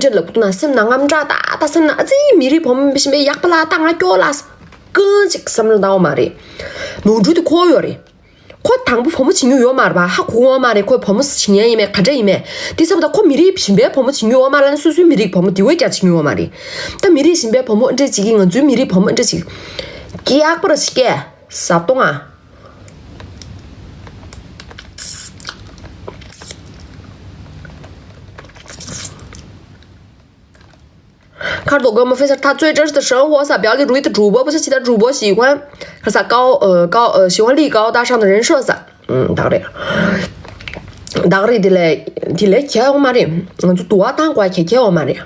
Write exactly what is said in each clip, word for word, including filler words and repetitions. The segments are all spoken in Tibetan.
འདྲ་ལབ་ན་སེམས་ནང་དངངས་སྐྲག་ད་ད་སེམས་ནང་ཨ་ཙི་མི་རིགས་བུ་མོ་མི་ཤེས་པའི་ཡག་པ་ལ་ད་ང་སྐྱོ་ལ་ཀུན་ཅིག་བསམ་བློ་བཏང་བ་མ་རེད། ནོར་འཁྲུལ་དེ་ཁོ་ཡོད་རེད། ཁོ་དང་པོ་བུ་མོ་བྱེད་མྱོང་ཡོད་མ་རེད་པ། ཧ་གོ་ཡོད་མ་རེད། ཁོ་བུ་མོ་བྱེད་མཁན་ཡིན་མེད་ག་འདྲ་ཡིན་མེད་དེ་ཚབ་ད་ཁོ་མི་རིགས་གཞན་པའི་བུ་མོ་བྱེད་མྱོང་ཡོད་མ་རེད། སོ་སོའི་མི་རིགས་བུ་མོ་དེ་བས་ཀྱང་བྱེད་མྱོང་ཡོད་མ་རེད། ད་མི་རིགས་གཞན་པའི་བུ་མོ་འདྲ་ཅིག་གིས་ང་ཚོའི་མི་རིགས་བུ་མོ་འདྲ་ཅིག་སྐྱག་པ་ར་ཞིག་སྐད་ཟབ་གཏོང་ཨ། ཁར་དོ་གོ་མ་ཕེ་སར་ཐ་ཚོད་ཅར་ཏ་ཧྲང་ཧོ་ས་བྱ་ལི་རུའི་ཏ་གྲུ་བོ་པ་ས་ཅི་ཏ་གྲུ་བོ་ཞི་ཁོན་ཁར་ས་ཀའོ་ཨ་ཀའོ་ཨ་ཞི་ཧོ་ལི་ཀའོ་ཏ་ཧྲང་ཏ་རན་ཧྲོ་ས། ཨུམ་ད་ག་རེད། ད་ག་རེད། དེ་ལས་དེ་ལས་ཁྱད་ཡོང་མ་རེད། ང་ཚོ་དུ་བ་བཏང་དགོས་ཁྱད་ཁྱད་ཡོང་མ་རེད།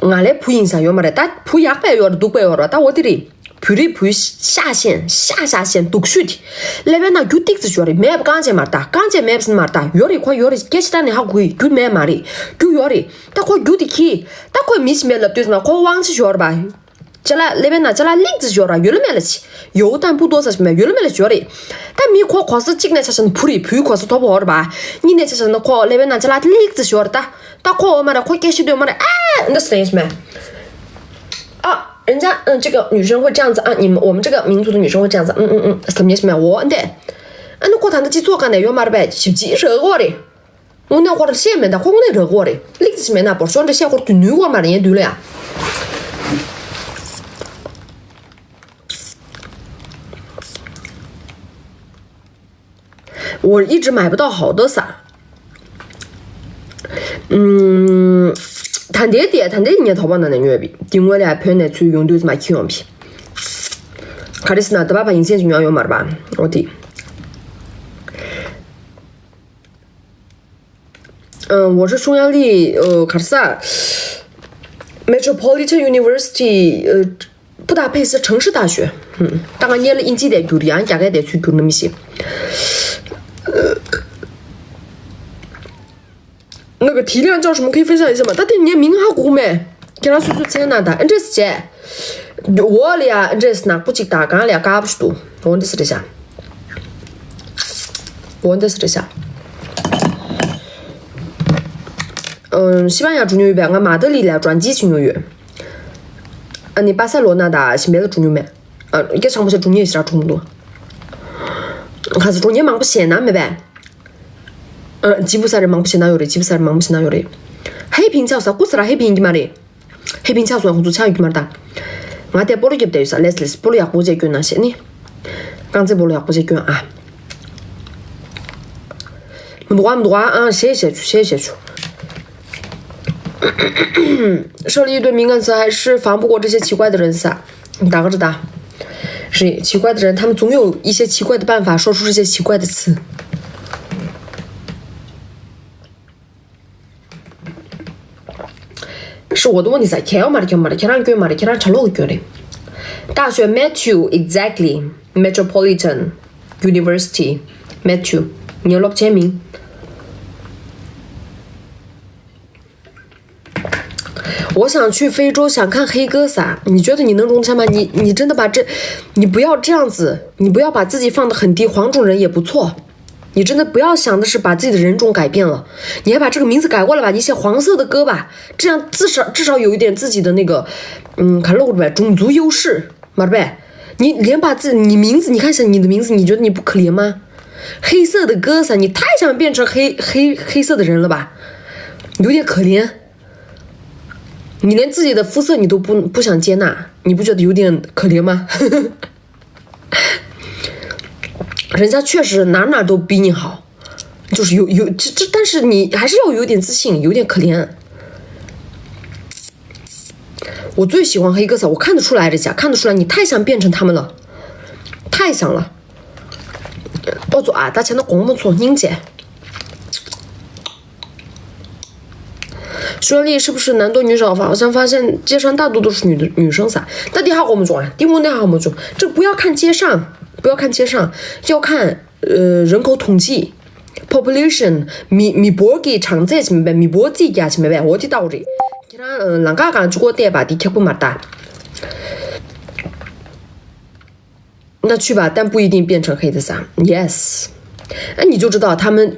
ང་ལའི་བུ་ཡིན་ས་ཡོད་མ་རེད། ད་བུ་ཡག་པས་ཡོད་རེད་སྡུག་པས་ཡོད་རེད། ད་འོ་དེ་རེད། བོད་རིགས་བུ་ཤ་ཞེན་ཤ་ཤ་ཞེན་སྡུག་ཤོས་དེ། ཀླད་པའི་ནང་རྒྱུ་ཏིག་ཙི་ཡོད་རེད། མེད་པ་རྐང་རྗེས་མ་རེད། ད་རྐང་རྗེས་མེད་པ་ཟིན་མ་རེད། ད་ཡོད་རེད། ཁོ་ཡོད་རེད། སྐད་ཆ་ད་ནི་ཧ་གོ་གི། རྒྱུ་མེད་མ་རེད། རྒྱུ་ཡོད་རེད། ད་ཁོ་རྒྱུ་དེ་ཁྱི་ད་ཁོས་མི་ཞིག་མེད་ལབ་དུས་ཙམ་ན་ཁོ་དབང་ཆ་ཡོད་རེད་པ། ཅ་ལག་ཀླད་པའི་ནང་ཅ་ལག་ལིག་ཙི་ཡོད་ར་ཡོད་ལ་མེད་ལ་ཆི། ཡོད་ད་པུ་ཏོ་ས་ཞིག་མེད་ཡོད་ལ་མེད་ལ་ཡོད་རེད། ད་མི་ཁོ་གོ་ས་གཅིག་ནས་ཆ་ཆ་ན་བུ་རེད། བུའི་གོ་ས་ཐོབ་ཧོར་པ། གཉིས་ནས་ཆ་ཆ་ན་ཁོ་ཀླད་པའི་ནང་ཅ་ལག་ལིག་ཙི་ཡོད་ར་ད། ད་ཁོ་འོ་མ་ར་ཁོ་སྐད་ཤེས་འདོད་མ་ར་ཨེ་འདི་སེ་ཞིག་མེད། 啊，人家嗯，这个女生会这样子啊，你们我们这个民族的女生会这样子，嗯嗯嗯，什么什么，我对，啊，那过谈的记错干的有嘛呗，是几十个的。 དངོས་གནས་ཁོ་རང་བཤད་མེད་ད་ཁོ་དངོས་གནས་རེད་གོ་རེད། ལིག་ཙི་མེད་ན་བོར་ཤོར་འདྲ་བཤད་ཁོར་དུ་ནུས་གོ་མ་རེད་ཡན་དུས་ལ་ཡ།我一直买不到好的伞。嗯，ད་ལྟའི་དེ་ད་ལྟའི་ངས་དོགས་པ་ན་ནས་ཉོས་པའི་དེ་དངོས་ལ་བོད་ནས་ཚུར་ཡོང་དུས་མ་ཁྱི་ཡོང་པའི། ག་རེ་ཟེར་ན་ད་བ་བ་ཡིན་ཅན་ཅིག་ཉོ་ཡོང་མ་རེད་པ། འོ་དེ། ཨ། 我是匈牙利，呃， ག་རེ་ཟ། Metropolitan University，呃， 布达佩斯城市大学。嗯，ད་ང་སྔོན་ལ་དབྱིན་ཇི་དེ་བསྒྱུར་ཡང་རྒྱ་སྐད་དེ་ཚུར་བསྒྱུར་ན་མི་ཤེས། 那个题量叫什么可以分享一下吗？ད་དེ་ངའི་མིང་ཧ་གོ་མེད། ཁྱེད་རང་སོ་སོའི་མཚན་ན་ད་ཨེ་འདྲས་བྱས། འོ་ལ་ཡ་ཨེ་འདྲས་ནག་པོ་གཅིག་དང་གང་ལ་ཡ་དཀར་པོ་ཞིག་འདུག་འོ་འདྲས་རེད་ཤག་འོ་འདྲས་རེད་ཤག་ཨམ།西班牙་འགྲོ་མྱོང་ཡོད་པས། ང་མ་ཏི་ལི་ལ་转机་བྱེད་མྱོང་ཡོད། ཨ་ནི་巴塞罗那་དང་གཞན་པ་ལ་འགྲོ་མྱོང་མེད། ཨ། སྐད་ཆ་མང་པོ་ཞིག་འགྲོ་མྱོང་ཡོད་ཤག་གྲོང་དུ། ག་ས་འགྲོ་མྱོང་མང་པོ་ཞིག་ན་མེད་པས། ཨ། ཅི་བུ་ས་རེ་མང་པོ་ཞིག་ན་ཡོད་རེད། ཅི་བུ་ས་རེ་མང་པོ་ཞིག་ན་ཡོད་རེད། ཧེ་ཕིང་ཆའོ་ས་ཀུ་ས་ར་ཧེ་ཕིང་གི་མ་རེད། ཧེ་ཕིང་ཆའོ་ས་ཁོང་ཚོ་ཆ་ཡོད་ཀྱི་མ་རེད་ད། ང་དེ་སྤོ་ལོ་རྒྱབ་བསྡད་ཡོད་ས། ལེས་ལེས་སྤོ་ལོ་ཡག་པོ་བྱས་སྐྱོན་ན་ཤེས་ནི། རྐང་རྩེད་སྤོ་ལོ་ཡག་པོ་བྱས་སྐྱོན་ཨ། མི་འདུག་ཨ། མི་འདུག་ཨ། ཨང་། ཞེས་བཤད་བྱུང་། ཞེས་བཤད་བྱུང་། 设立一堆敏感词还是防不过这些奇怪的人撒。 ད་ག་རེད་ད། རེད། 奇怪的人，他们总有一些奇怪的办法说出这些奇怪的词。 是我的问题撒。 ཁྱེད་ཡོད་མ་རེད། ཁྱེད་མ་རེད། ཁྱེད་རང་སྐྱོན་མ་རེད། ཁྱེད་རང་གྲྭ་ལོག་གི་སྐྱོན་རེད། 大学 Matthew Exactly Metropolitan University Matthew ངའི་སློབ་ཆེན་མིང་། 我想去非洲，想看黑哥撒。 你觉得你能融洽吗？ 你你真的把这，你不要这样子，你不要把自己放得很低，黄种人也不错。 你真的不要想的是把自己的人种改变了，你还把这个名字改过来吧，你写黄色的哥吧，这样至少至少有一点自己的那个，嗯，卡路里种族优势，嘛呗。你连把自你名字，你看一下你的名字，你觉得你不可怜吗？黑色的哥撒，你太想变成黑黑黑色的人了吧，有点可怜。你连自己的肤色你都不不想接纳，你不觉得有点可怜吗？ 人家确实哪哪都比你好，就是有有这这，但是你还是要有点自信，有点可怜。我最喜欢黑哥嫂，我看得出来，人家看得出来，你太想变成他们了，太想了。我做啊，大家的公公做人家。 说你是不是男多女少？好像发现街上大多都是女的女生撒。到底好我们种啊？第五年好我们种，这不要看街上，不要看街上，要看呃人口统计，population 米米博给常在什么呗，米博自己家什么呗，我知道的。你看，嗯，啷个讲就给我带吧，的确不嘛大。 那去吧，但不一定变成黑的撒。 Yes， 哎，你就知道他们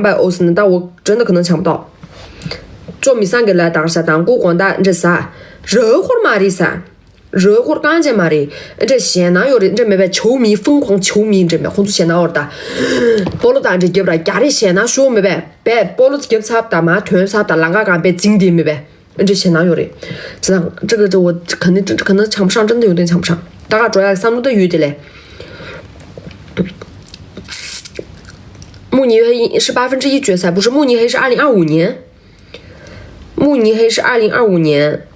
两百欧斯呢，但我真的可能抢不到。做米上给来打下当，故广大这啥，惹祸嘛的啥，惹祸刚才嘛的，这显然有的，这没被球迷疯狂球迷这没，红足显然有的，波罗打这给不了，家里显然说没被，被波罗给不差的嘛，团差的，啷个刚被经典没被。 འདྲ་བྱས་ན་ཡོད་རེད། 这个这我肯定这可能抢不上，真的有点抢不上。大概主要三路的有点嘞。慕尼黑是八分之一决赛，不是，慕尼黑是二零二五年，慕尼黑是二零二五年，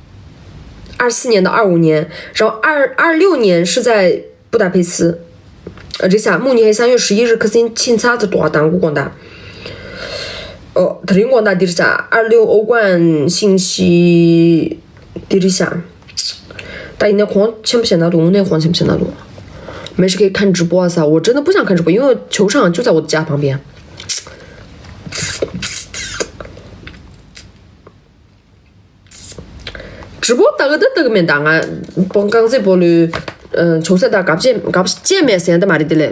二四年到二五年，然后二二六年是在布达佩斯。呃，这下慕尼黑三月十一日克星清查子多当古广大。哦，德林广大迪尔加二六欧冠信息迪尔加。但应该狂全部写那种，那狂全部写那种。没事可以看直播啊啥，我真的不想看直播，因为球场就在我的家旁边。直播打个打个没打啊，帮刚才播了。呃，球赛的，搞不见，搞不见面，现在嘛，这里，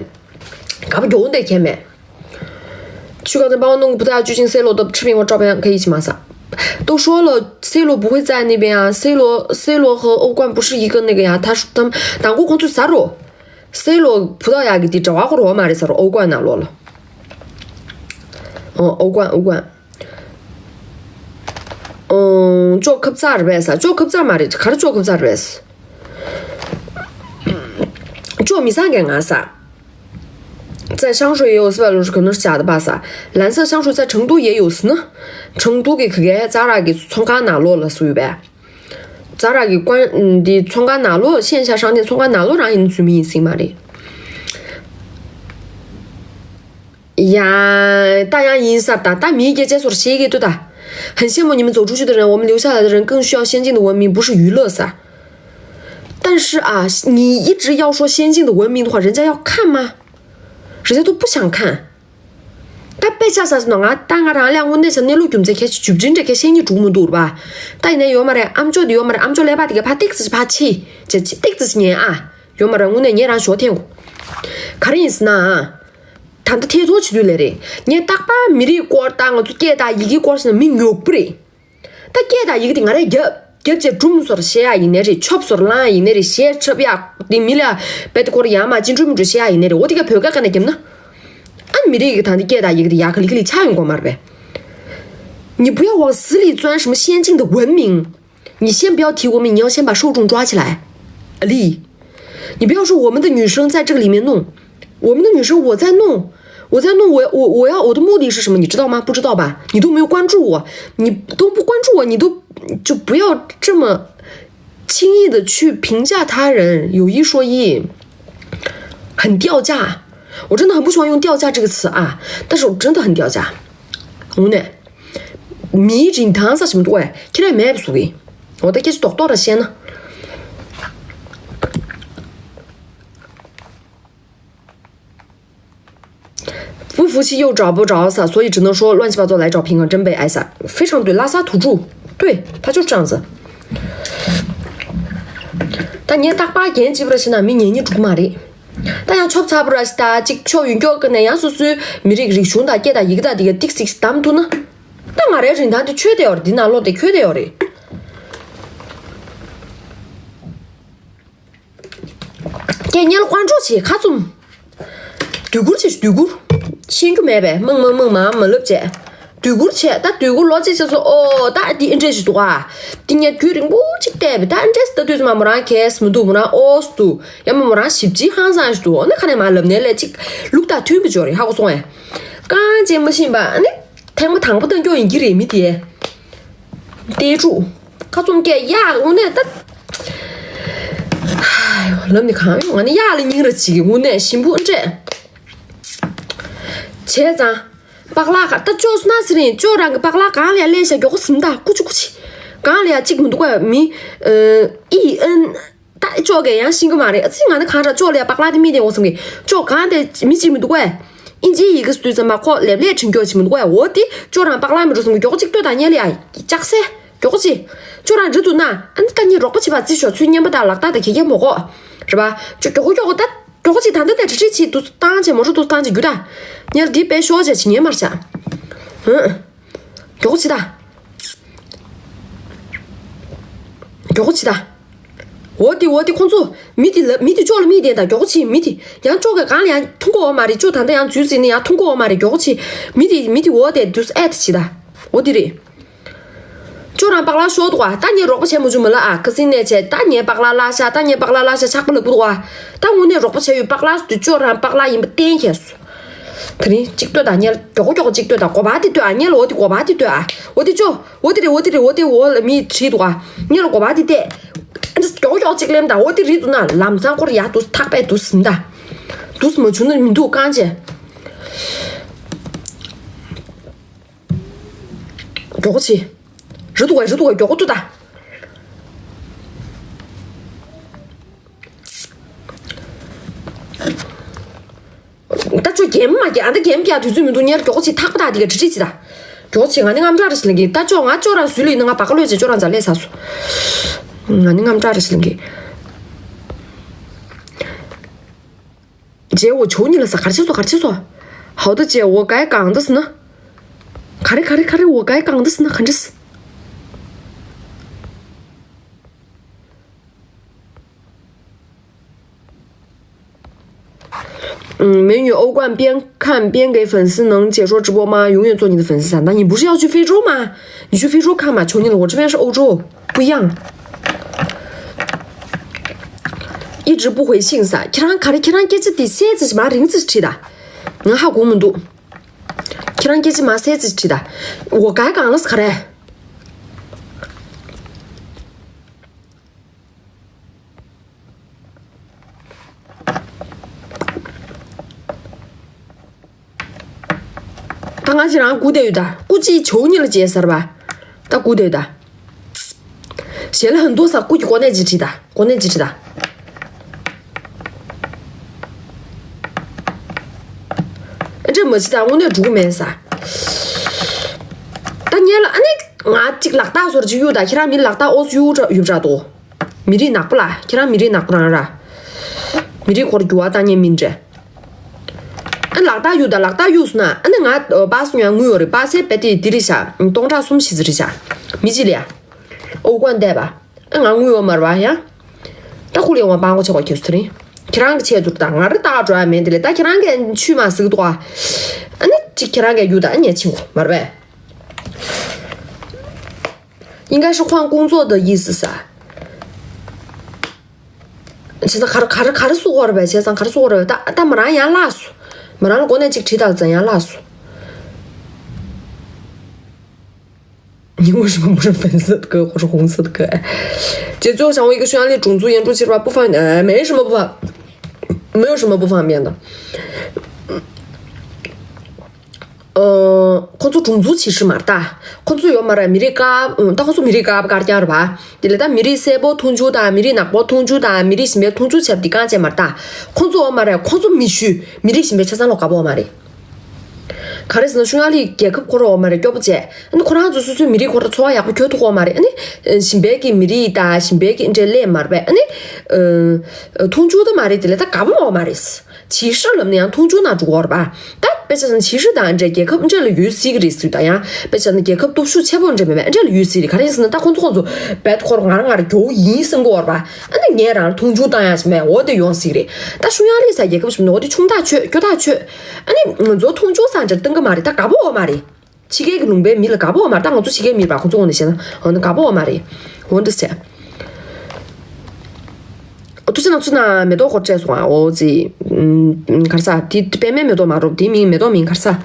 搞不有的见面。去刚才帮我弄个不大，最近 C 罗的视频我照片可以去吗？啥？都说了，C 罗不会在那边啊，C 罗，C 罗和欧冠不是一个那个呀，他说他们打过工作啥肉？C 罗葡萄牙给的，这玩意儿我买的啥肉？欧冠哪落了？嗯，欧冠，欧冠。嗯，做科普啥日本啥？做科普啥嘛的？还是做科普啥日本？做米啥给俺啥？ 在香水也有四百六十，可能是假的吧？啥？蓝色香水在成都也有是呢？成都给可给咋啦？给从刚哪落了属于呗？咋啦？给关嗯的从刚哪落？线下商店从刚哪落让人最明星嘛的？呀，大家一啥哒？大米给解说谁给对的？很羡慕你们走出去的人，我们留下来的人更需要先进的文明，不是娱乐啥。但是啊，你一直要说先进的文明的话，人家要看吗？人家都不想看。ད་དཔེ་ཆ་ས་སུ་ནང་ང་ད་ང་རང་ལ་དངོས་གནས་ས་གནས་ལུགས་རྒྱུ་མཚན་ཁྱད་ཆོས་བྱུབ་འབྲིང་འདྲ་ཁྱད་ཤེས་ཉིད་དྲུག་མི་འདུག་ར་བ། ད་ཡིན་ན་ཡོད་མ་རེད། ཨམ་ཅོག་དེ་ཡོད་མ་རེད། ཨམ་ཅོག་ཀླད་པ་དེ་ག་ཕ་ཏིག་ཙི་ཕ་ཆི་ཅེ་ཅེ་ཏིག་ཙི་ཉན་ཨ། ཡོད་མ་རེད། དངོས་གནས་ངས་རང་ཞོག་འཐེན་གོ། ག་རེ་ཡིན་ཟེར་ན། ད་ལྟ་ཐད་གཏོང་བྱེད་དུས་ལས་རེད། ངས་རྟག་པར་མི་རིགས་སྐོར་དང་ང་ཚོ་སྐད་དང་ཡི་གེ་སྐོར་ཟེར་ན་མི་ཉོབ་པོ་རེད། ད་སྐད་དང་ཡི་གེ་དེ་ང་རས་རྒྱབ་རྒྱབ་བྱས་སྒྲུང་བཟོ་ར་བཤད་ཡ་ཡིན་ནའི་རེད། ཆོབ་བཟོ་ར་བླངས་ཡ་ཡིན་ནའི་རེད། གཞས་འཁྲབ་ཡ་དེ་མི་ལ་བེད་སྐོར་ཡ་མ་ཅི་འགྲུལ་མི་འགྲུལ་བཤད་ཡ་ཡིན་ནའི་རེད། འོ་དེ་ག་བོད་སྐད་ག་ནས་རྒྱབ་ན། ཨ་མི་རིགས་ཀྱི་ད་འདི་སྐད་དང་ཡི་གེ་དེ་ཡ་ག་ལི་ག་ལི་ཆགས་ཡོང་གོ་མ་རེད་པས། 你不要往死里钻什么先进的文明，你先不要提文明，你要先把受众抓起来。 你不要说我们的女生在这个里面弄，我们的女生我在弄，我在弄，我我我要我的目的是什么？你知道吗？不知道吧？你都没有关注我，你都不关注我，你都就不要这么轻易的去评价他人，有一说一，很掉价。我真的很不喜欢用掉价这个词啊，但是我真的很掉价。我呢， མིའི་རིན་ཐང་ས་ཞིམ་འདུག་ཨེ། ཁྱེད་རས་མེད་པ་བཟོ་གི། འོ་ད་སྐད་ཆ་རྡོག་རྡོག་ར་བཤད་ན། 不服气又找不着撒，所以只能说乱七八糟来找平衡，真悲哀撒。非常对，拉萨土著，对，他就是这样子。 ད་ངས་རྟག་པར་རྒྱན་བྱེད་པ་ར་ཤི་ན་མི་ཉན་ཉན་འགྲུག་མ་རེད། ད་ཡང་ཆོབ་ཚ་པོ་ར་ཤི་ད་ཅིག་ཕྱོགས་ཡོད་མགྱོགས་ཀྱི་ནས་ཡང་སོ་སོའི་མི་རིགས་རིག་གཞུང་དང་སྐད་དང་ཡི་གེ་དང་དེ་ག་ཏིག་ཏིག་བདམས་ཐུབ་ན། ད་ང་རའི་རིན་ཐང་དེ་ཆོད་དེ་ཡོད་རེད། འདི་ནང་ལོགས་དེ་ཁྱོད་དེ་ཡོད་རེད། སྐད་ཉལ་དཀོན་མཆོག་བྱེད་ཁ་བཙུམ། སྡུག་གུར་བྱེད་སྡུག་གུར། ཤེས་རྒྱུ་མེད་པས་མང་མང་མང་མང་མ་ལབ་བྱས། སྡུག་གུར་བྱས་ད་སྡུག་གུར་ལོ་གཅིག་བྱས་སོ། ཨོ་ད་འདི་ཨེ་འདྲས་ཞིག་འདུག་ཨ། འདི་ངས་དུས་རིང་པོ་ཅིག་བལྟས་པས་ད་ཨེ་འདྲས་ད་དུས་ཚོད་མ་མོ་རང་གས་མི་འདུག་མོ་རང་ཨོ་སི་འདུག་ཡང་མོ་མོ་རང་ཞིབ་ཅིག་ཧང་སང་ཞིག་འདུག་ཨོ་ན་ཁ་ནས་མ་ལབ་ནས་ལས་ཅིག་ལུག་དང་མཐུན་པ་འབྱོར་རེད་ཧ་གོ་སོང་ཨེ། རྐང་རྗེས་མ་ཤེས་པ་ཨ་ནི། ཐེངས་མ་དང་པོ་ལྟ་མགྱོགས་ཡིན་གྱི་རེད་མི་དེ། ཏེ་ཀྲུ། ཁ་ཚོམ་སྐད་ཡག་དངོས་གནས་ད། ལམ་ནི་གང་ཡོང་ང་ནི་ཡག་ལ་སྙིང་ར་བྱེད་ཀྱི་དངོས་གནས་ཞིམ་པོ་འདྲས། བྱས་ཙང་། པག་ལག་ག་ད་ཅོ་སུ་ན་སི་རིང་ཅོ་རང་གི་པག་ལག་གང་ལ་ཡ་ལས་ཤ་མགྱོགས་སུ་མི་ད་ཀུ་ཅི་ཀུ་ཅི། གང་ལ་ཡ་གཅིག་མི་འདུག་ག་མི། ཨི་ཨན། ད་ཅོག་གེ་ཡང་ཤིང་གི་མ་རེད། ཨ་ཙི་ང་ནི་གང་ར་ཅོག་ལ་ཡ་པག་ལག་དེ་མི་དེ་འོ་སམ་གི་ཅོག་གང་དེ་མི་གཅིག་མི་འདུག་གས། ཨིན་ཇིའི་ཡི་གེ་སུ་དུས་ཙམ་པ་ཁོ་ལེབ་ལེ་དྲིན་སྐྱོ་ཅིག་མི་འདུག་གས། འོ་དེ་ཅོག་རང་པག་ལག་མི་འགྲོ་སམ་གི་མགྱོགས་གཅིག་ལྟོས་དང་ཉལ་ལ་ཡ་ལྕགས་སེ་མགྱོགས་གཅིག་ཅོག་རང་རི་དུ་ན་ཨ་ནི་ད་ཉི་རོགས་པ་བྱེད་པ་རྩི་ཤོག་ཚུལ་ཉན་པ་དང་ལག་རྟགས་དང་གེ་གེ་མོ་གོ་རེད་པ། ཅོ་མགྱོགས་མགྱོགས་ད་མགྱོགས་གཅིག་ད་འདི་ནས་དྲི་དྲི་ཆི་དུ་བཏང་ཆེ་མོ་རུ་དུ་བཏང་ཆེ་རྒྱུ་ད་ཉལ་དེ་པས་ཤོག་ཆེ་ཆི་ཉན་མར་ཆ་ཧུ། མགྱོགས་ཅི་ད། མགྱོགས་ཅི་ད། འོ་དེ་འོ་དེ་ཁོང་ཚོ་མི་དེ་ལ་མི་དེ་ཅོག་ལ་མི་དེ་ད་མགྱོགས་ཅི་མི་དེ་ཡང་ཅོག་གི་གང་ལ་ཡང་ཐུང་གོ་འོ་མ་རེད། ཅོག་ད་ལྟ་ཡང་འཛུལ་ཟིན་ནི་ཡང་ཐུང་གོ་འོ་མ་རེད། མགྱོགས་ཅི་མི་དེ་མི་དེ་འོ་དེ་དུས་ཨེ་ད་ཅི་ད། འོ་དེ་རེད། ཅོག་རང་པག་ལག་ཤོར་འདུག་ག་ད་ངས་རོགས་པ་བྱས་མ་བྱུང་མི་ལ་ཨ་ཁ་སིན་ནས་བྱས་ད་ངས་པག་ལག་བརླག་ཤག་ད་ངས་པག་ལག་བརླག་ཤག་ཆག་པ་ལབ་འདུག་ག་ད་དངོས་གནས་རོགས་པ་བྱས་ཡོད། པག་ལག་དུ་ཅོག་རང་པག་ལག་ཡིན་པ་གཏན་འཁེལ་སོང་། དེ་རིང་གཅིག་ལྟོས་དང་ཉལ་མགྱོགས་མགྱོགས་གཅིག་ལྟོས་དང་གོ་བ་དེ་ལྟོས་ཨ། ཉལ་འོ་དེ་གོ་བ་དེ་ལྟོས་ཨ། འོ་དེ་ཅོ། འོ་དེ་རེད་འོ་དེ་རེད་འོ་དེ་འོ་ལ་མི་བྲིས་འདུག་ཨ། ཉལ་གོ་བ་དེ་བལྟས། མགྱོགས་མགྱོགས་གཅིག་ལེམ་དང་འོ་དེ་རིལ་འདུག་ན་ལམ་སང་ཁོར་ཡ་དུ་ཐག་པས་དུ་ཟིན་ད། དུ་མ་བྱུང་ན་མི་འདུག་རྐང་རྗེས། མགྱོགས་ཅི། རི་འདུག་ག་རི་འདུག་ག་མགྱོགས་འདུག་ད། ད་ཅོ་རྒྱན་མ་རྒྱ་ཨ་ད་རྒྱན་རྒྱག་དུས་ཚོད་མི་འདུག་ཉལ་མགྱོགས་ཅི་ཐག་པ་ད་དེ་ག་ཁྲི་ཁྲི་ཅི་ད། མགྱོགས་ཅི་ང་ནི་རྔམ་སྐྲག་རེ་ཞིག་ལེན་གི་ད་ཅོ་ང་ཅོ་རང་ཟུལ་ལུས་ནི་ང་བག་ལོས་ཅི་ཅོ་རང་ཛ་ལས་ས་སུ། ང་ནི་རྔམ་སྐྲག་རེ་ཞིག་ལེན་གི། 姐，我求你了，啥？卡切索，卡切索，好的，姐，我该讲的是呢。卡里卡里卡里，我该讲的是呢，看这是。嗯，美女欧冠边看边给粉丝能解说直播吗？永远做你的粉丝啊！那你不是要去非洲吗？你去非洲看嘛，求你了，我这边是欧洲，不一样。一直不回信啥？ཁྱེད་རང་ག་རེ་ཁྱེད་རང་སྐད་ཆ་དེ་གསལ་ཙི་ཞིག་མ་རིང་ཙི་ཞིག་བྲིས་ད། ང་ཧ་གོ་མི་འདུག་ཁྱེད་རང་སྐད་ཆ་མ་གསལ་ཙི་ཞིག་བྲིས་ད། འོ་ག་གང་ལ་ས་ག་རེ། ད་ང་ཅི་རང་སྒུག་བསྡད་ཡོད་ད། སྐུ་ཅི་ཆོག་ཉིད་ལ་བྱས་ཟེར་བ། ད་སྒུག་བསྡད་ཡོད་ད། ཞལ་ལ་ཧན་དོ་ས་སྐུ་གི་གོ་གནས་ཅི་བྲིས་ད། གོ་གནས་ཅི་བྲིས་ད། ཨ་འདྲ་མ་བྱེད་ད། དངོས་གནས་འགྲོ་གི་མེད་ས། ད་ཉལ་ལ་ཨ་ནི་ང་གཅིག་ལག་རྟགས་བཟོ་ར་ཅིག་གཡུག་ད། ཁྱེད་རང་མི་ལག་རྟགས་ཨོ་སི་གཡུག་ཡུག་འདྲ་འདུག་མི་རིགས་ནག་པོ་ལ། ཁྱེད་རང་མི་རིགས་ནག་པོ་རང་ར། མི་རིགས་ཁོར་འགྱུར་བ་བཏང་མཁན་མིན་འདྲ། ཨ་ལག་རྟགས་གཡུག་ད། ལག་རྟགས་གཡུག་སོང་ན་ཨ་ནི་ང་པ་སེ་ཉོ་དངུལ་ཡོད་རེད། པ་སེ་བེ་ཏི་འདི་རེད་ཤག་སྟོང་ཕྲག་གསུམ་བཞི་ཙམ་རེད་ཤག་མི་གཅིག་ལ་ཡ། ཨོ་ཀོན་བལྟས་པ། ཨ་ང་དངུལ་ཡོད་མ་རེད་པ་ཡ། ད་ཁུ་ལེ་ཝང་པང་གོ་ཆེ་གོ་ཁྱེར་སོང་རེད། ཁྱེད་རང་གི་ཆེད་དུ་ད་ང་རེ་ལྟ་འགྲོ་ཡ་མེད་དེ་ལས། ད་ཁྱེད་རང་གི་ཆུས་མ་ཟིག་འདུག་ཨ། ཨ་ནི་ཅིག་ཁྱེད་རང་གི་རྒྱུ་ད་ཨ་ཉེ་ཆིང་གོ་མ་རེད་པས། 应该是换工作的意思 ས། 现在 ག་རེ་ག་རེ་ག་རེ་སུ་གོ་རེད་པས། བྱས་ཙང་ག་རེ་སུ་གོ་རེད་པས། ད་ད་མ་རང་ཡང་བརླག་སོང་། མ་རང་ལ་གོ་གནས་གཅིག་བྲིས་དང་ཙང་ཡང་བརླག་སོང་། 你为什么不是粉色的歌，或是红色的歌？姐，最后想问一个匈牙利种族，眼珠其实吧，不方便，呃，没什么不方，没有什么不方便的。呃，ཁོ་ཚོ་种族歧视 མ་རེད་ད། ཁོ་ཚོ་ཡོད་མ་རེད། མི་རིགས་དཀར་ད། ཁོ་ཚོ་མི་རིགས་དཀར་པོ་དཀར་རྐྱང་རེད་པ། དེ་ལས་ད་མི་རིགས་སེར་པོ་མཐོང་ཆུང་དང་། མི་རིགས་ནག་པོ་མཐོང་ཆུང་དང་། མི་རིགས་གཞན་པའི་མཐོང་ཆུང་བྱས་པ་དེ་རྐྱང་རྐྱང་མ་རེད་ད། ཁོ་ཚོ་ཡོད་མ་རེད། ཁོ་ཚོ་མི་ཤུལ་མི་རིགས་གཞན་པའི་ཆ་ཚང་ལ་དགའ་པོ་ཡོད་མ་རེད། ག་རེ་ཟེར་ན་ཤུང་ཡ་ལི་རྒྱལ་ཁབ་ཁོ་རང་ཡོད་མ་རེད། སྐྱོ་པོ་བྱས། ཨ་ནི་ཁོ་རང་ཚོ་སོ་སོའི་མི་རིགས་ཁོ་རང་འཚོ་བ་ཡག་པོ་འཁྱོལ་ཐུབ་ཀྱི་ཡོད་མ་རེད། ཨ་ནི་གཞན་པའི་གི་མི་རིགས་དང་གཞན་པའི་གི་འདྲ་ལས་མ་རེད་པས། ཨ་ནི་མཐོང་ཆུང་ད་མ་རེད། དེ་ལས་ད་དགའ་པོ་ཡོད་མ་རེད།歧视 ལབ་ན་ཡང་མཐོང་ཆུང་ནང་འགྲོ་གི་ཡོད་རེད་པ། ད་དཔེ་ཆ་བཞག་ན་歧视 དང་འདྲ་རྒྱལ་ཁབ་འདྲ་ལ་ཡོད་སྲིད་ཀྱི་རེད་ཟེར། ད་ཡང་དཔེ་ཆ་བཞག་ན་རྒྱལ་ཁབ་སྟོབས་ཤུགས་ཆེ་པོ་འདྲ་མེད་པས། འདྲ་ལ་ཡོད་སྲིད་རེད། ག་རེ་ཡིན་ཟེར་ན་ད་ཁོ་ཚོ་ཁོ་ཚོ་བེད་ཁོ་རང་ང་རང་ང་རང་མགྱོགས་ཡིན་བསམ་གྱི་ཡོད་རེད་པ། ཨ་ནི་ངས་རང་ལ་མཐོང་ཆུང་བཏང་ཡ་ཞིག་མེད། འོ་དེ་ཡོང་སྲིད་རེད། ད་ཤུང་ཡ་ལི་ས་རྒྱལ་ཁབ་ཞིག་ནས་འོ་དེ་ཆུང་ཐག་ཆོད་སྐྱོ་ཐག་ཆོད། ཨ་ནི་ང་ཚོ་མཐོང་ཆུང་ས་འདྲ་བཏང་གི་མ་རེད། ད་དགའ་པོ་ཡོད་མ་རེད། ཕྱི་རྒྱལ་གྱི་ལུང་པའི་མི་ལ་དགའ་པོ་ཡོད་མ་རེད། ད་ང་ཚོ་ཕྱི་རྒྱལ་མི་རེད་པ། ཁོ་ཚོ་འོ་ནས་བཤད་ན་འོ་ན་དགའ་པོ་ཡོད་མ་རེད། འོ་འདི་ཟེར། ཨོ་ཐུགས་རྗེ་གནང་། ཚུར་ན་མེ་ཏོག་སྐོར་སྤྲད་སོང་ཨ། འོ་ཙི། ཨུམ། ག་རེ་ཟ། དེ་པད་མའི་མེ་ཏོག་མ་རེད། དེ་མིང་མེ་ཏོག་མིང་ག་རེ་ཟ།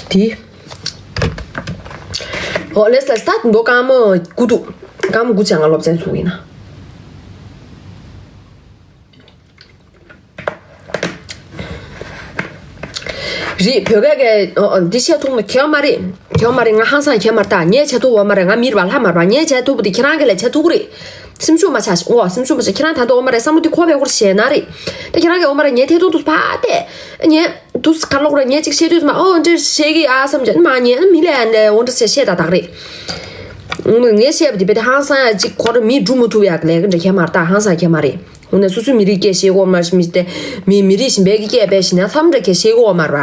དེ། འོ་ལེས་ལེས། ད་མདོ་སྐར་མ་དགུ་འདུག་སྐར་མ་དགུ་བྱས་ང་སློབ་ཚན་ཚུགས་ཡིན་ན། རེད། བོད་སྐད་ཀྱི་འདི་བཤད་ཐུབ་ན་གལ་མ་རེད། གལ་མ་རེད། ང་ཧང་སང་གལ་མ་རེད། ད་ངས་བྱེད་ཐུབ་པ་མ་རེད། ང་མི་རེད་པ། ལྷ་མ་རེད་པ། ངས་བྱེད་ཐུབ་པ་དེ་ཁྱེད་རང་གིས་ལས་བྱེད་ཐུབ་ཀྱི་རེད། སེམས་ཤུགས་མ་ཆག་ཤིག་འོ་སེམས་ཤུགས་མ་ཆག་ཁྱེད་རང་ད་ལྟ་འོ་མ་རེད། བསམ་བློ་དེ་འཁོར་བའི་སྐོར་བཤད་ན་རེད། ད་ཁྱེད་རང་གིས་འོ་མ་རེད། ངའི་ཐད་གཏོང་དུ་ཕར་བལྟས། ངས་དུས་ག་ལོག་རེད། ངས་ཅིག་བཤད་དུས་མ་འོ་འདྲ་བཤད་ཀྱི་ཨ་བསམ་གྱི་མ། ངས་མི་ལས་འདི་འོ་འདྲ་བཤད་བཤད་ད་དག་རེད། ངས་བཤད་པ་དེ་བས་དེ་ཧང་སང་ཡ་ཅིག་ཁོ་རང་མི་སྒྲུབ་མི་ཐུབ་ཡ་གི་ལས་ཀ་འདྲ་གལ་མ་རེད། ད་ཧང་སང་གལ་མ་རེད། འོ་ན་སོ་སོའི་མི་རིགས་སྐད་བཤད་གོ་མ་ཤི་མི་སྟེ། མི་མི་རིགས་གཞན་པའི་གི་སྐད་བཤད་ན་མཚམས་འདྲ་སྐད་བཤད་གོ་མ་ར།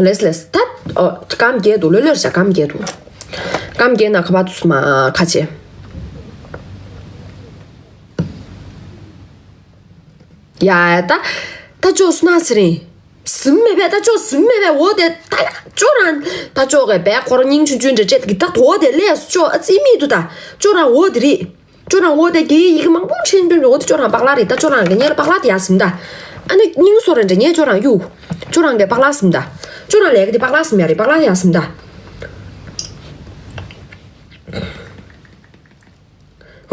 ལེས་ལེས། ད་ཨོ་སྐར་མ་བརྒྱད་འདུག་ལོས་ལོས་བྱ། སྐར་མ་བརྒྱད་འདུག་སྐར་མ་བརྒྱད་ན་ཁ་པར་དུ་སུ་མ་ཁ་ཆེ། ཡ་ད་ད་ཅོ་སུ་ན་ཚེ་རིང་། ཟིམ་མེད་པས། ད་ཅོ་ཟིམ་མེད་པས། འོ་དེ་ད་ཅོ་རང་ད་ཅོ་གི་བས་ཁོ་རང་སྙིང་ཆུང་ཆུང་འདྲ་སྤྲད་གི་ད་འོ་དེ་ལས་སུ་ཅོ་ཨ་ཙི་མི་འདུག་ད་ཅོ་རང་འོ་དེ་རེད། ཅོ་རང་འོ་དེ་གི་ཡི་གེ་མང་པོ་ཕྲན་ཕྲན་འོ་དེ་ཅོ་རང་པག་ལག་རེད། ད་ཅོ་རང་གི་ཉེ་ལ་པག་ལག་དེ་ཡ་ཟིམ་ད། ཨ་ནི་སྙིང་སོ་རེ་འདྲ་ཉེ་ཅོ་རང་གཡུག་ཅོ་རང་གི་པག་ལག་ཟིམ་ད། ཅོ་རང་ལས་གི་དེ་པག་ལག་ཟིམ་ཡ་རེད། པག་ལག་དེ་ཡ་ཟིམ་ད།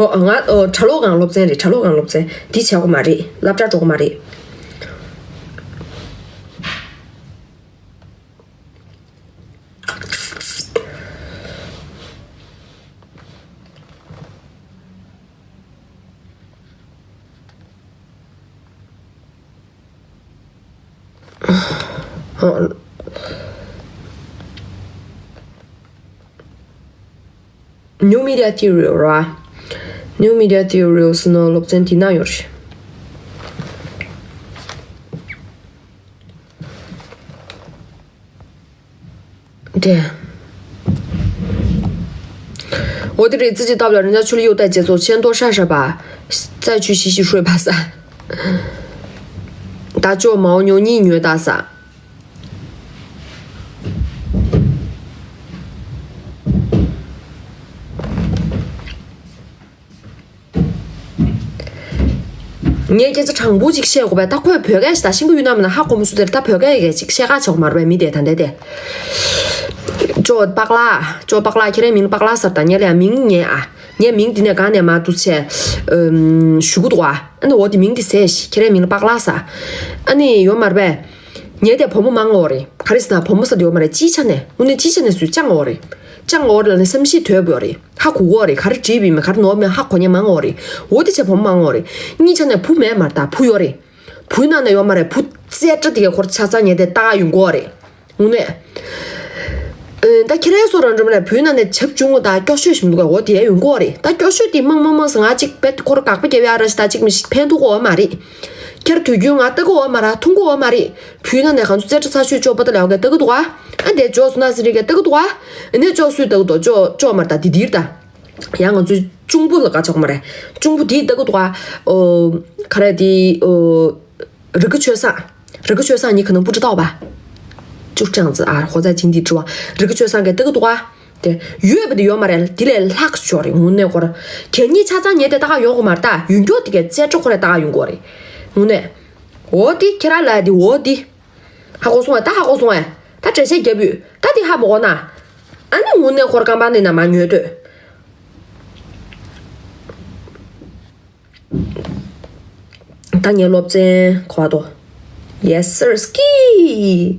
ཨོ་ང་ཨོ་གྲྭ་ལོག་སྒང་སློབ་ཚན་རེད། གྲྭ་ལོག་སྒང་སློབ་ཚན་འདི་བྱེད་དགོས་མ་རེད། སློབ་གྲྭ་འགྲོ་གི་མ་རེད། ཨོ། New Media Theory ར། New Media Theory ཟེར་ནོ་སློབ་ཚན་དེ་ན་ཡོད་རེད། 对。我的日子就到不了人家去了又带节奏，钱多啥啥吧，再去洗洗睡吧噻。大脚牦牛你虐打啥？ ངས་སྐད་ཆ་དྲང་པོ་ཅིག་བཤད་དགོས་པས། ད་ཁོས་བོད་སྐད་ཞིག་ད་ཤིང་པོ་ཡུལ་ན་མིན་ན་ཧ་གོ་མ་སོང་། དེར་ད་བོད་སྐད་ཡི་གེ་ཅིག་བཤད་ཁ་ཆོག་མ་རེད་པས། མི་དེ་ད་འདས་དེ། ཅོ་པག་ལ། ཅོ་པག་ལ། ཁྱེད་རའི་མིང་ལ་པག་ལ་ཟེར། ད་ངས་ལ་ཡང་མིང་ངས་ཨ། ངས་མིང་འདི་ནས་གང་ནས་མ་འདུག་བྱས། ཨུམ། ཞུ་གི་འདུག་ཨ། ཨ་ནི་འོ་དེ་མིང་འདི་ཟེར་ཞིག་ཁྱེད་རའི་མིང་ལ་པག་ལ་ཟེར། ཨ་ནི་ཡོད་མ་རེད་པས། ངས་དེ་བུ་མོ་མང་ངོ་རེད། ག་རེ་ཟེར་ན་བུ་མོ་ཟེར་དེ་ཡོད་མ་རེད། སྤྱིའི་ཆ་ནས་དངོས་གནས་སྤྱིའི་ཆ་ནས་སུས་ཅང་ངོ་རེད། ཅང་ངོ་རེད་ལ་ནི་བསམ་ཤེས་དོད་པོ་ཡོད་རེད། ཧ་གོ་གོ་རེད། ག་རེ་བྲིས་པ་ཡིན་མིན། ག་རེ་ནོར་མིན་ཧ་གོ་མཁན་མང་ངོ་རེད། འོ་དེ་བྱས་བུ་མོ་མང་ངོ་རེད། གཉིས་ཆ་ནས་བུ་མེད་མ་རེད། ད་བུ་ཡོད་རེད། བུའི་ནང་ནས་ཡོད་མ་རེད། བུ་རྩེ་གྲ་དེ་གའི་ཁོར་ཆ་ཚང་ཉལ་ཏེ་ལྟ་ག་ཡོང་གོ་རེད། དངོས་གནས། ཨེ། ད་ཁྱེད་རའི་སོ་རང་འགྲོ་མ་རེད། བུའི་ནང་ནས་བྱབ་ཆུང་ངུ་དང་སྐྱོ་ཤོས་ཞིག་འདུག་ག་འོ་དེ་ཡོང་གོ་རེད། ད་སྐྱོ་ཤོས་དེ་མང་མང་མང་ཟེར་ང་གཅིག་པད་ཁོར་དགག་པ་རྒྱབ་ཡ་ར་ཞིག་ད་གཅིག་མི་ཕན་ཐོགས་གོ་མ་རེད། ཁྱེད་དུས་རྒྱུན་ང་ལྟ་གི་འོ་མ་ར་མཐོང་གི་འོ་མ་རེད། བུའི་ནང་ནས་གང་ཚོ་རྩེ་གྲ་ཚ་ཤོས་ཅོ་པ་ད་ལེའོ་ག་ལྟ་གི་འདུག་ག་ཨ་དེ་ཅོ་སུ་ན་སི་རི་ག་ལྟ་གི་འདུག་ག་ཨ་ནས་ཅོ་སུས་ལྟ་གི་འདུག་ཅོ་ཅོ་མ་རེད། ད་དེ་དེར་ད། ཡང་ང་ཚོའི་གཅུང་པོ་ལ་དགའ་ཆོག་མ་རེད། གཅུང་པོ་དེའི་ལྟ་གི་འདུག་ག་ཨོ། ག་རེ་དེ་ཨོ། རི་ཁ་ཆོས་བཟང་། རི་ཁ་ཆོས་བཟང་你可能不知道吧། 就这样子啊，活在井底之蛙。རི་ཁ་ཆོས་བཟང་གི་ལྟ་གི་འདུག་ག་དེ་ཡོད་པ་དེ་ཡོད་མ་རེད། དེ་ལས་ལྷག་ཅོ་རེད། དངོས་གནས་ཁོ་ར་གད་སྙིགས་ཆ་ཚང་ཉལ་ཏེ་ལྟ་ག་ཡོང་གི་མ་རེད། ད་ཡོང་རྒྱུ་དེ་གའི་རྩེ་གྲ་ཁོ་ར་ལྟ་ག་ཡོང་གི་རེད། དངོས་གནས། འོ་དེ་ཁྱེད་ར་ལ་དེ་འོ་དེ། ཧ་གོ་སོང་ཨ། ད་ཧ་གོ་སོང་ཨ། ད་འགྲེལ་བཤད་རྒྱབ་ཡོད། ད་དེ་ཧ་མ་གོ་ན། ཨ་ནི་དངོས་གནས་ཁོ་ར་རྐང་པ་ནས་ན་མ་ཉོས་འདོད། ད་ངའི་སློབ་ཚན་གོ་བ་དོ། Yes sir ski།